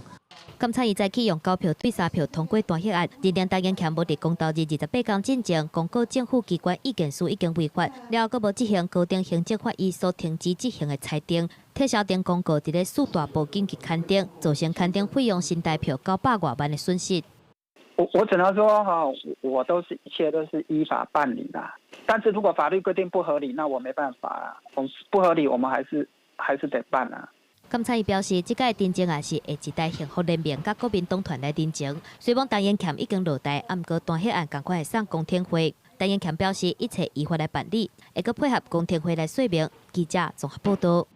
監察院早起用9票對3票通過彈劾案，認定陳英謙無佇公投日28天進前公告政府機關意見書已經違法，了後閣無執行高等行政法院所停止執行的裁定，撤銷頂公告佇咧四大埔緊急勘定，造成勘定費用新台票900外萬的損失。我只能說哈，我都是一切都是依法辦理啦。但是如果法律規定不合理，那我沒辦法啦。我不合理，我們還是得辦啦。監察院表示，這屆認證案是下一代幸福聯盟佮國民黨團來認證。雖罔陳英謙已經落台，毋過彈劾案仝款會送公聽會。陳英謙表示，一切依法來辦理，會閣配合公聽會來說明。記者綜合報道。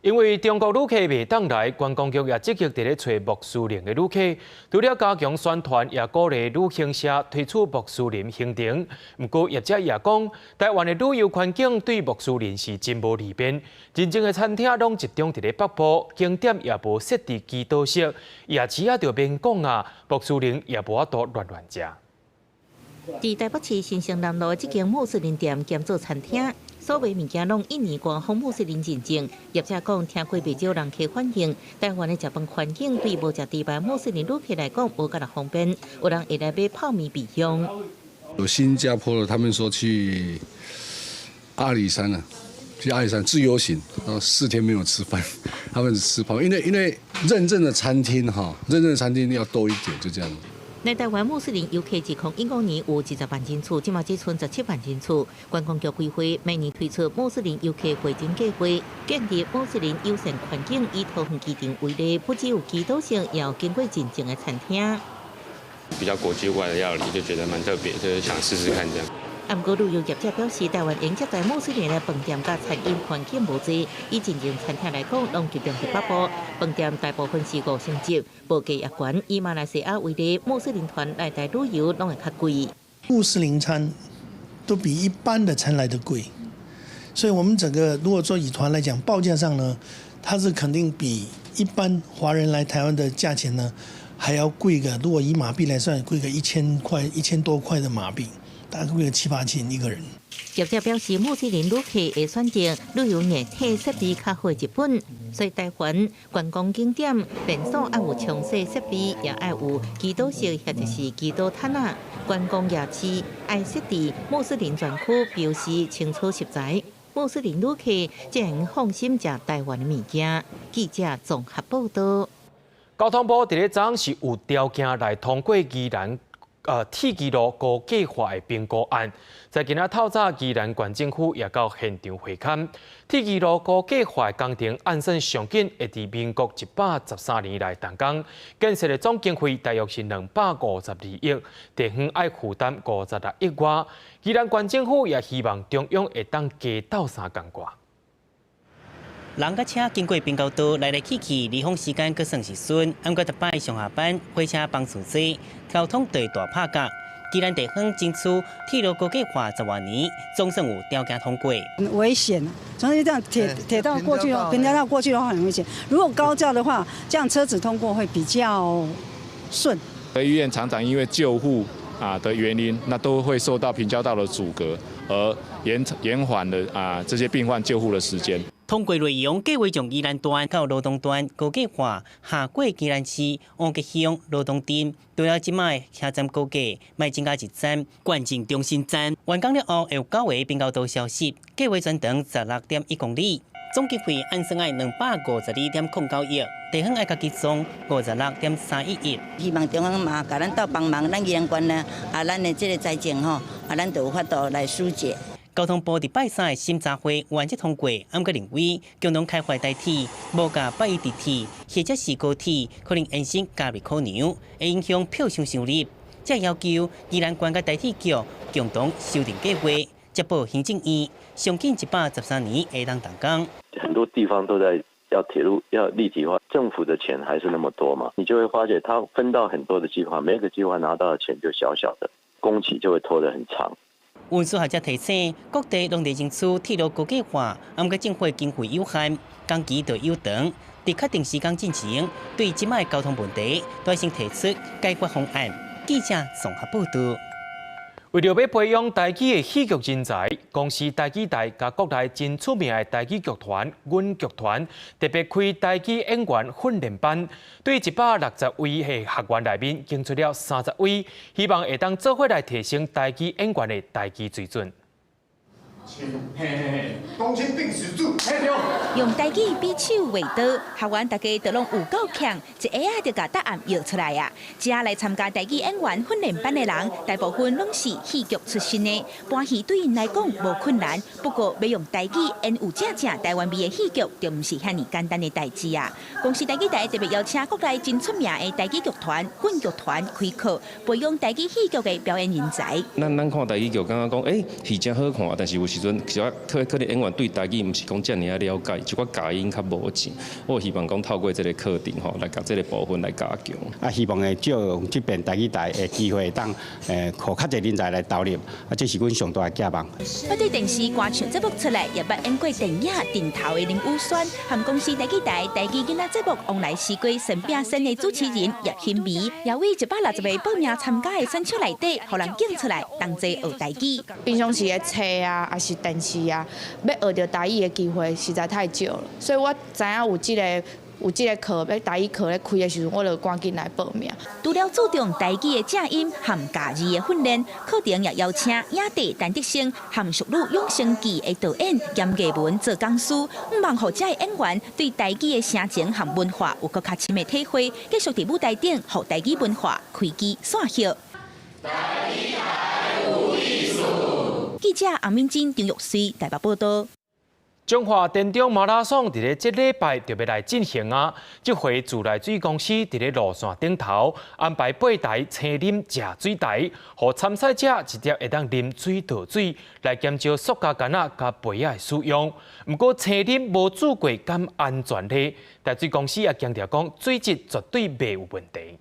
因為中國旅客袂當來，觀光局也積極佇咧揣穆斯林的旅客。除了加強宣傳，也鼓勵旅行社推出穆斯林行程。毋過業者也講，台灣的旅遊環境對穆斯林是真無利便。認證的餐廳攏集中佇咧北部，景點也無設置祈禱室，夜市仔就免講啊，穆斯林也無法度亂亂食。佇台北市新生南路的這間穆斯林店兼做餐廳，所賣物件攏印尼官方穆斯林認證。業者講，聽過袂少人客反映，台灣的食飯環境對無食豬排穆斯林旅客來講無遮爾方便，有人會來買泡麵備用。有新加坡的，他們說去阿里山啊，去阿里山自由行，然後4天沒有吃飯，他們吃泡麵，因為認證的餐廳哈，認證的餐廳要多一點，就這樣。來台灣穆斯林遊客2015年有20萬人次，這馬只賰17萬人次。觀光局規劃每年推出穆斯林遊客回贈計劃，建立穆斯林友善環境，以桃園機場為例，不只有祈禱室，也有經過認證的餐廳。比較國際化的料理，就覺得蠻特別，就是想試試看這樣。毋過旅遊業者表示，台灣應接待穆斯林的飯店佮餐飲環境無濟，以認證餐廳來講，攏集中佇北部。飯店大部分是五星級，報價也懸。以馬來西亞為例，穆斯林團來台旅遊攏會較貴。穆斯林餐都比一般的餐來得貴，所以我們整個如果說以團來講，報價上呢，它是肯定比一般華人來台灣的價錢呢還要貴個。如果以馬幣來算，貴個1000塊、1000多塊的馬幣。大概貴個七八千一個人。業者表示，穆斯林旅客會選擇旅遊硬體設備較好的日本，所以台灣觀光景點便所愛有沖洗設備，也愛有祈禱室或者是祈禱毯仔。觀光夜市愛設置穆斯林專區，標示清楚食材。穆斯林旅客才會放心食台灣的物件。記者綜合報道。交通部佇咧昨昏是有條件來通過宜蘭鐵支路高架化的評估案，在今仔透早，宜蘭縣政府也到現場會勘。鐵支路高架化的工程按算上緊會佇民國113年來動工，建設的總經費大約是252億，地方愛負擔56億外。宜蘭縣政府也希望中央會當加鬥相共掛。人佮車經過平交道來來去去，離峰時間閣算是順。毋過逐擺上下班火車班次濟，交通就會大拍架。宜蘭地方爭取鐵路高架化十外年，總算有條件通過。很危險，從這樣鐵道過去哦，平交道過去的話很危險。如果高架的話，這樣車子通過會比較順。醫院常常因為救護啊的原因，那都會受到平交道的阻隔，而延緩了啊這些病患救護的時間。通過內容計劃將宜蘭段到羅東段高架化，下過宜蘭市黃吉鄉羅東鎮，除了這擺車站高架，欲增加一站，縣政中心站。完工了後，會有九个平交道消失，計劃全長16.1公里，總經費按算愛252.09億，地方愛家己裝56.31億。希望中央嘛，共咱鬥幫忙，咱宜蘭縣呢，啊，咱的這個財政吼，啊，咱就有法度來疏解。交通部佇拜三的審查會原則通過，毋過認為共同開發台鐵無共八一直鐵或者是高鐵，可能延伸加密考量，會影響票商收入。才要求宜蘭縣佮台鐵局共同修訂計劃，接報行政院，上緊113年會當動工。很多地方都在要鐵路要立體化，政府的錢還是那麼多嘛？你就會發覺他分到很多的計劃，每個計劃拿到的錢就小小的，工期就會拖得很長。運輸學者提醒，各地攏佇爭取鐵路高架化，毋過政府經費有限，工期就有長，佇確定時間進前，對這擺交通問題，都先提出解決方案。記者綜合報道。為著欲培養台語的戲劇人才，公視台語台佮國內真出名的台語劇團阮劇團特別開台語演員訓練班，對160位的學員內面，揀出了30位，希望會當做伙來提升台語演員的台語水準。嘿嘿嘿，公親病死住，嘿對。用台語比手畫刀，學員大家都攏有夠強，一下仔就共答案搖出來啊！遮來參加台語演員訓練班的人，大部分攏是戲劇出身的，搬戲對𪜶來講無困難。不過欲用台語演有正正台灣味的戲劇，就毋是遐爾簡單的代誌啊！公視台語台特別邀請國內真出名的台語劇團阮劇團開課，培養台語戲劇的表演人才。咱看台語劇，感覺講，欸，戲真好看，但是有時陣其實可能演員對台語毋是講遮爾仔了解，一寡咬音較無正。我希望講透過這个課程吼，來共這个部分來加強。啊，希望會借用這遍台語台的機會，當予較濟人才來投入，啊，這是阮上大的寄望。捌佇電視歌唱節目出來，也捌演過電影《陣頭》的林宇軒，和公視台語台台語囡仔節目《旺來西瓜神餅仙》的主持人葉欣美，也為160個報名參加的選手內底，予人揀出來同齊學台語。平常時的冊啊，抑是電視啊，欲學著台語的機會實在太少了，所以我知影有這个課，欲台語課咧開的時陣，我就趕緊來報名。除了注重台語的正音和咬字的訓練，課程也邀請影帝陳德勝和《淑女養成記》的導演嚴藝文做講師，向望予遮的演員對台語的聲情和文化有閣較深的體會，繼續佇舞台頂，予台語文化開枝散葉。記者洪敏珍、張玉穗台北報道。彰化田中馬拉松佇咧這禮拜就欲來進行啊！這回自來水公司佇咧路線頂頭安排八台清啉食水台，予參賽者直接會當啉水倒水，來減少塑膠罐仔佮杯仔的使用。毋過清啉無煮過敢安全咧？台水公司也強調講，水質絕對袂有問題。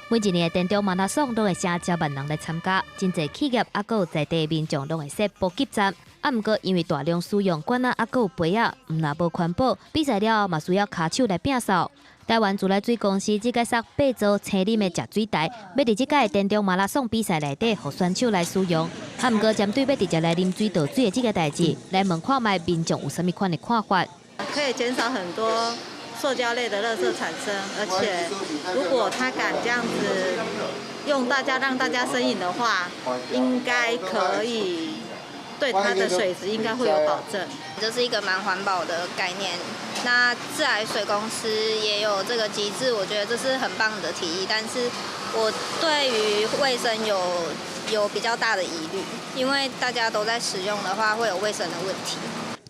每一年的田中馬拉松攏會成千萬人來參加，真濟企業抑閣有在地民眾攏會設補給站。啊，毋過因為大量使用罐仔抑閣有杯仔，毋但無環保，比賽了後嘛需要跤手來摒掃。台灣自來水公司這擺設八座清啉的食水台，欲佇這擺田中馬拉松比賽內底，予選手來使用。啊，毋過針對欲直接來啉水倒水的這个代誌，來問看覓民眾有啥物款的看法？可以減少很多塑膠類的垃圾產生，而且如果他敢這樣子用大家讓大家生飲的話，應該可以對它的水質應該會有保證。這是一個蠻環保的概念。那自來水公司也有這個機制，我覺得這是很棒的提議。但是我對於衛生有比較大的疑慮，因為大家都在使用的話，會有衛生的問題。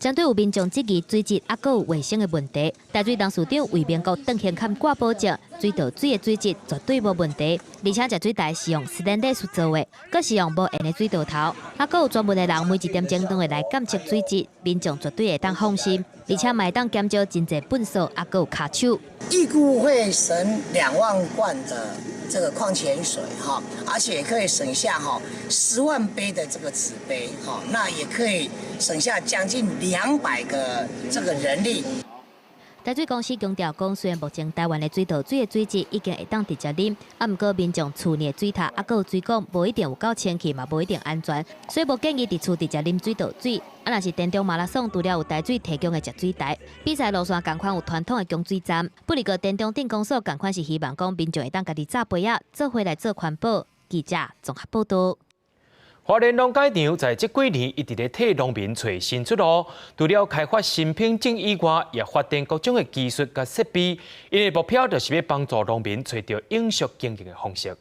針對有民眾質疑水質抑閣有衛生的問題，台水董事長魏明國當現坎掛保證，水道水的水質絕對無問題，而且食水台是用斯坦利斯做的，閣是用無鉛的水道頭，啊，閣有專門的人每一點鐘都會來監測水質，民眾絕對會當放心，而且嘛會當減少真濟糞埽，啊，閣有跤手。預估會省2萬罐的這個礦泉水，哈，而且可以省下哈10萬杯的這個紙杯，哈，那也可以省下將近200個這個人力。台水公司強調講，雖然目前台灣的水道水的水質已經會當直接啉，啊，毋過民眾厝內的水塔啊，閣有水管無一定有夠清氣嘛，無一定安全，所以無建議佇厝直接啉水道水。啊，若是田中馬拉松，除了有台水提供的食水台，比賽路線仝款有傳統的供水站。不過田中鎮公所仝款是希望講民眾會當家己紮杯仔，做伙來做環保。記者綜合報道。花蓮農改場在這幾年一直咧替農民揣新出路，除了開發新品種以外，也發展各種的技術佮設備。𪜶的目標就是欲幫助農民揣著永續經營的方式。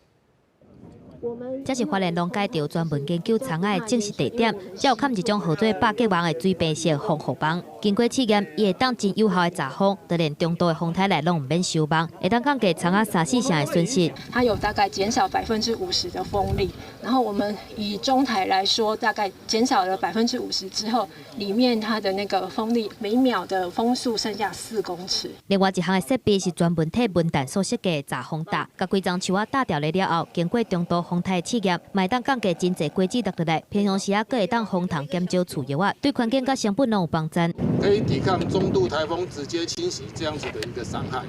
這是花蓮農改場專門研究蔥仔的種植地點，這有崁一種號做百結網的水白色防護網。經過試驗，伊會當真有效的閘風，就連中度的風颱來攏毋免收網，會當降低蔥仔三四成的損失。它有大概減少50%的風力，然後我們以中台來說，大概減少了50%之後，裡面它的那個風力每秒的風速剩下4公尺。另外一項的設備是專門替文旦所設計的閘風罩，共規叢樹仔罩牢了後，經過中度風颱試驗，嘛會當降低真濟果子落落來，平常時啊，閣會當防蟲減少樹葉仔，對環境佮成本攏有幫助。可以抵抗中度颱風直接侵襲這樣子的一個傷害。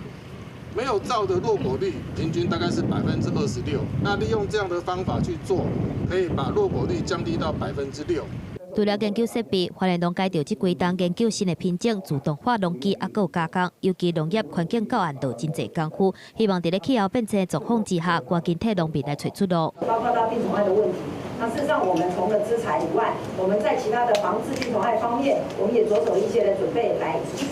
沒有罩的落果率平均大概是26%，那利用這樣的方法去做，可以把落果率降低到6%。除了研究設備，花蓮農改場這幾冬研究新的品種、自動化農機，啊，閣有加工，尤其農業環境教案做真濟工夫，希望佇咧氣候變遷的狀況之下，趕緊替農民來揣出路。包括到病蟲害的問題，那事實上我們除了資材以外，我們在其他的防治病蟲害方面，我們也着手一些的準備，來一起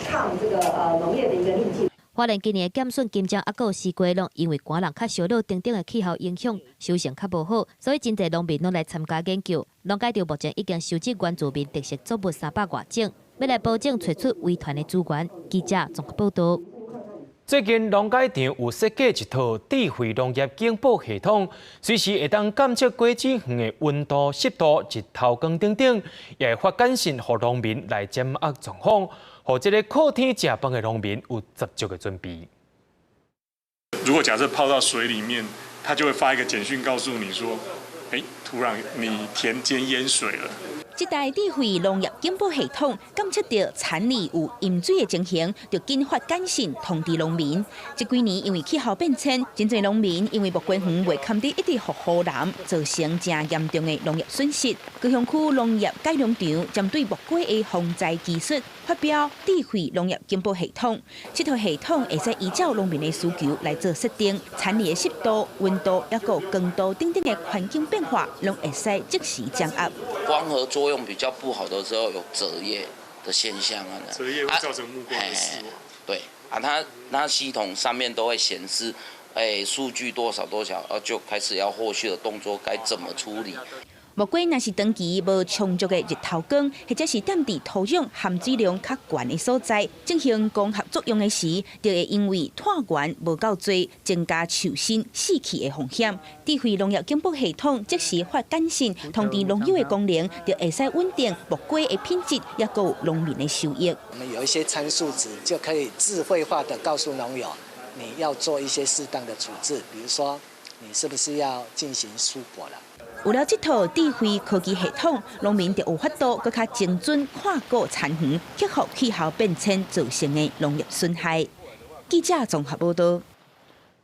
抗這個農業的一個逆境。花蓮今年的減筍、金針啊，閣有絲瓜，攏因為寒冷較燒熱等等的氣候影響，收成較無好，所以真濟農民攏來參加研究。農改場目前已經收集原住民特色作物300外種，欲來保證揣出遺傳的資源。記者綜合報道。最近農改場有設計一套智慧農業警報系統，隨時會當監測果子園的溫度、濕度、日頭光等等，也會發簡訊予農民來掌握狀況，予這个靠天食飯的農民有十足的準備。如果假設泡到水裡面，它就會發一個簡訊告訴你說：欸，土壤你田間淹水了。這台智慧農業警報系統監測著田裡有淹水的情形，就緊發簡訊通知農民。這幾年因為氣候變遷，真濟農民因為木瓜園袂堪得一直予雨淋，造成誠嚴重的農業損失。高雄區農業改良場針對木瓜的防災技術，發表智慧農業警報系統。這套系統會使依照農民的需求來做設定，田裡的濕度、溫度，抑閣有光度等等的環境變化，攏會使即時掌握。光合作用比較不好的時候，有折葉的現象啊。折葉會造成木瓜的死亡。對啊，它系統上面都會顯示，數據多少多少，就開始要後續的動作該怎麼處理。木瓜若是長期無充足的日頭光，或者是踮佇土壤含水量較懸的所在進行光合作用的時，就會因為碳源無夠濟，增加樹身死去的風險。智慧農業警報系統即時發簡訊通知農友的功能，就會使穩定木瓜的品質，抑閣有農民的收益。我們有一些參數值，就可以智慧化的告訴農友，你要做一些適當的處置，比如說你是不是要進行疏果了。有了這套智慧科技系統，農民就有法度閣較精準看顧田園，克服氣候變遷造成的農業損害。記者綜合報道。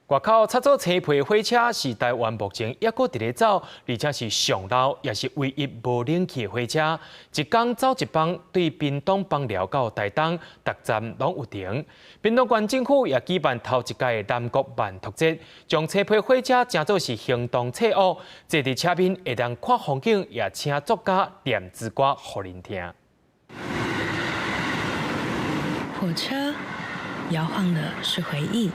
外口插做青皮火車是台灣目前猶閣佇咧走，而且是上老也是唯一無冷氣的火車。一工走一班，對屏東枋寮到台東，逐站攏有停。屏東縣政府也舉辦頭一屆的南國慢讀節，將青皮火車成做是行動冊屋，坐佇車面會當看風景，也請作家念詩歌予恁聽。火車搖晃的是回憶。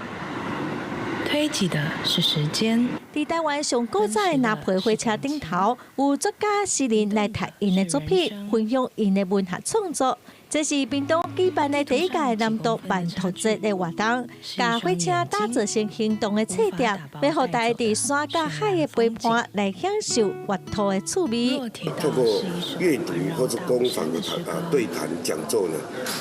推擠的是時間。佇台灣上古早的藍皮火車頂頭，有作家詩人來讀𪜶的作品，分享𪜶的文學創作。這是屏東舉辦的第一屆南投慢兔節的活動，共火車打造成行動的冊店，欲予大家佇山佮海的陪伴來享受閱讀的趣味。透過閱讀或者工坊的談啊對談講座呢，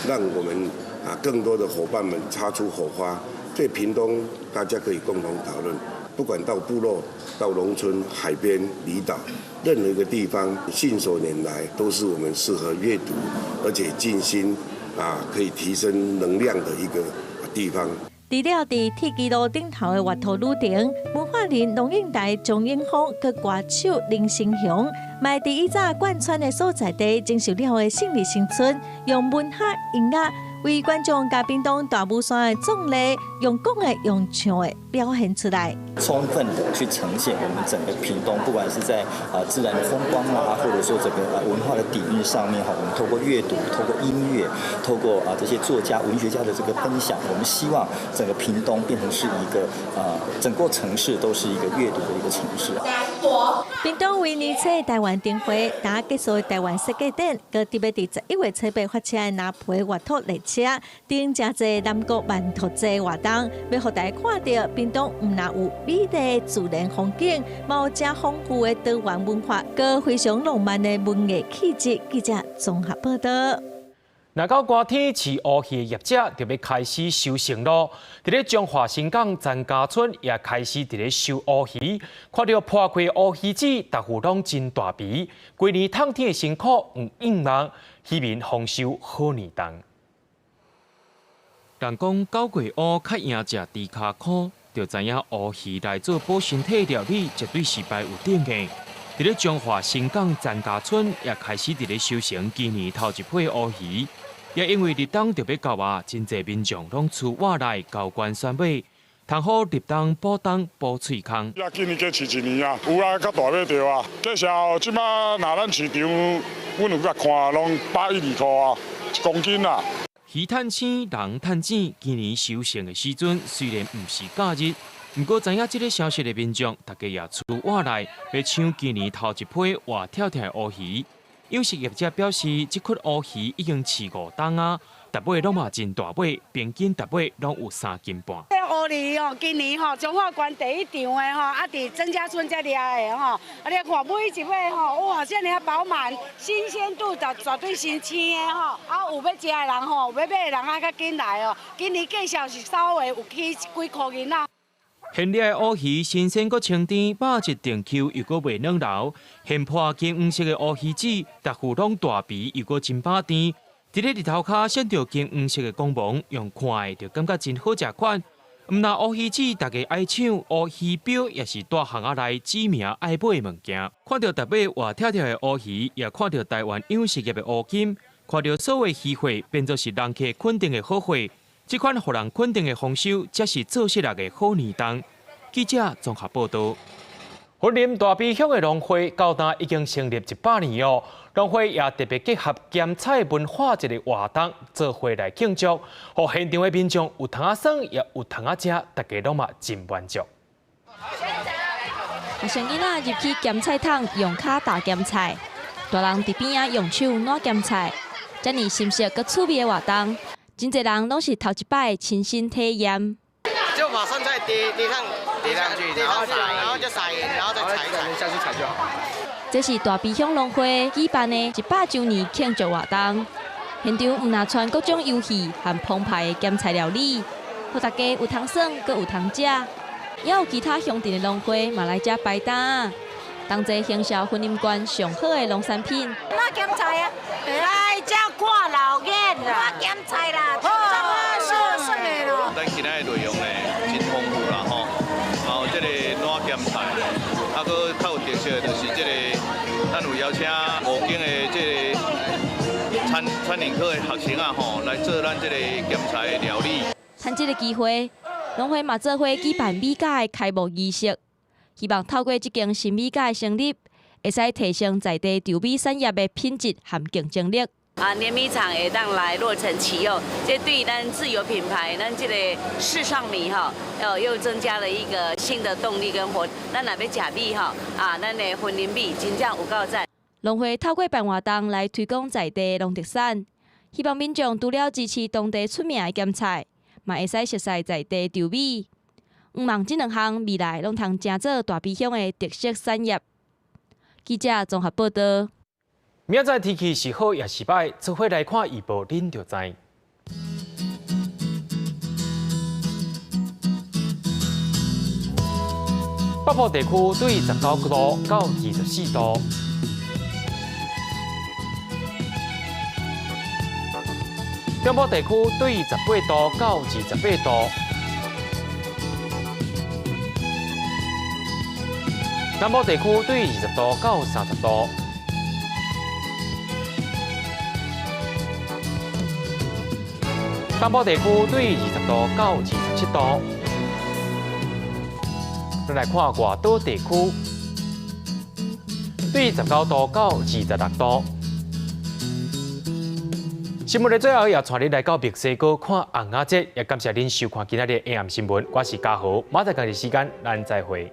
讓我們啊更多的夥伴們擦出火花，對屏東大家可以共同討論。不管到部落、到農村、海邊、離島，任何一個地方，信手拈來都是我們適合閱讀，而且靜心啊，可以提升能量的一個地方。除了佇鐵支路頂頭的閱讀旅程，文化人龍應台、張永豐佮歌手林生祥，嘛佇以早貫穿的所在地，整修了的勝利新村，用文學音樂為觀眾共屏東大武山的壯麗，用講的、用唱的表現出來。充分的去呈現我們整個屏東，不管是在啊自然的風光啊，或者說這個文化的底蘊上面哈，我們透過閱讀、透過音樂、透過啊這些作家、文學家的這個分享，我們希望整個屏東變成是一個啊整個城市都是一個閱讀的一個城市。屏東為年初台灣燈會，今結束的台灣設計展，閣特別佇11月初8發車的藍皮閱讀列車，頂誠濟南國慢兔節活動，欲予大家看著屏東毋但有美麗自然風景，嘛有誠豐富的多元文化，閣非常浪漫的文藝氣質。記者綜合報道。若到寒天飼烏魚的業者就欲開始收成囉。佇咧彰化新港陳家村也開始佇咧收烏魚，看著破開烏魚子，大戶攏真大脾。規年透天的辛苦毋應夢，漁民豐收好年冬。人講九月烏較贏食豬跤箍，就知影烏魚來做補身體料理，絕對是排有頂的。佇咧彰化新港陳家村也開始佇咧收成今年頭一批烏魚。也因為立冬就欲到啊，真濟民眾攏出外來交關選買，通好立冬補冬補喙空。啊，今年加飼一年啊，有啊，較大尾著啊。價數這馬若咱市場，阮有共看，攏112箍啊，一公斤啊。魚趁鮮，人趁錢。今年收成的時陣雖然毋是假日，毋過知影這个消息的民眾，大家也出外來，欲搶今年頭一批活跳跳的烏魚。養殖業者表示，這塊烏魚已經飼5冬啊，逐尾攏嘛真大尾，平均逐尾攏有3斤半。這烏魚哦，今年吼彰化縣第一場的吼，啊，佇曾家村這掠的吼，啊，你看每一尾吼，哇，遮爾飽滿，新鮮度絕絕對新鮮的吼，啊，有欲食的人吼，有欲買的人啊，較緊來哦。今年價數是稍微有起幾箍銀仔。現掠的烏魚新鮮閣清甜，肉質甜 Q 又閣袂軟流。現破金黃色的烏魚子，逐副攏大肥又閣真飽甜。佇咧日頭跤閃著金黃色的光芒，用看的就感覺真好食款。毋但烏魚子大家愛搶，烏魚鰾也是大巷仔內指名愛買的物件。看著逐尾活跳跳的烏魚，也看著台灣養殖業的烏金，看著所有漁貨變做是人客肯定的好貨。這款予人肯定的豐收，才是做實力的好年冬。記者綜合報道。雲林大埤鄉的農會到今已經成立100年哦。農會也特別結合鹹菜文化節的活動，做伙來慶祝，予現場的民眾有通仔耍，也有通仔食，大家攏嘛真滿足。學生囡仔入去鹹菜桶用跤踏鹹菜，大人佇邊仔用手撋鹹菜，遮爾新鮮閣趣味的活動。真濟人攏是頭一擺親身體驗。就把酸菜疊疊上，疊上去，然後然後就撒鹽，然後再踩一踩，下去踩就好。這是大埤鄉農會舉辦的100週年慶祝活動，現場毋但傳各種遊戲和澎湃的鹹菜料理，予大家有通耍，閣有通食，也有其他鄉鎮的農會嘛來遮擺檔，同齊行銷雲林縣上好的農產品。撋鹹菜啊！來遮看老眼啦，撋鹹菜啦，好，算的咯。咱今仔的內容呢，真豐富啦吼，然後這个撋鹹菜，啊，閣較有特色的就是這个，咱有邀請五間的這个餐餐飲科的學生啊吼，來做咱這个鹹菜的料理。趁這个機會，農會嘛做伙舉辦米餃的開幕儀式，希望透過這間新米餃的成立，會使提升在地稻米產業的品質和競爭力。啊，碾米廠會當來落成啟用，這對咱自有品牌，咱這個世上米哈，又增加了一個新的動力跟活。咱若欲食米吼，啊，咱的雲林米真正有夠讚。農會透過辦活動來推廣在地農特產，希望民眾除了支持當地出名的鹹菜，嘛會使熟似在地稻米。向望這兩項未來攏通成做大埤鄉的特色產業。記者綜合報道。明仔載天氣是好抑是䆀，做伙來看預報，恁就知。北部地區對19度到24度，中部地區對18度到28度，南部地區對20度到30度。東部地區對20度到27度。咱來看外島地區，對19度到26度。新聞的最後也帶你來到墨西哥看紅仔節，也感謝恁收看今仔日的 AM 新聞。我是嘉豪，明仔載仝一時間，咱再會。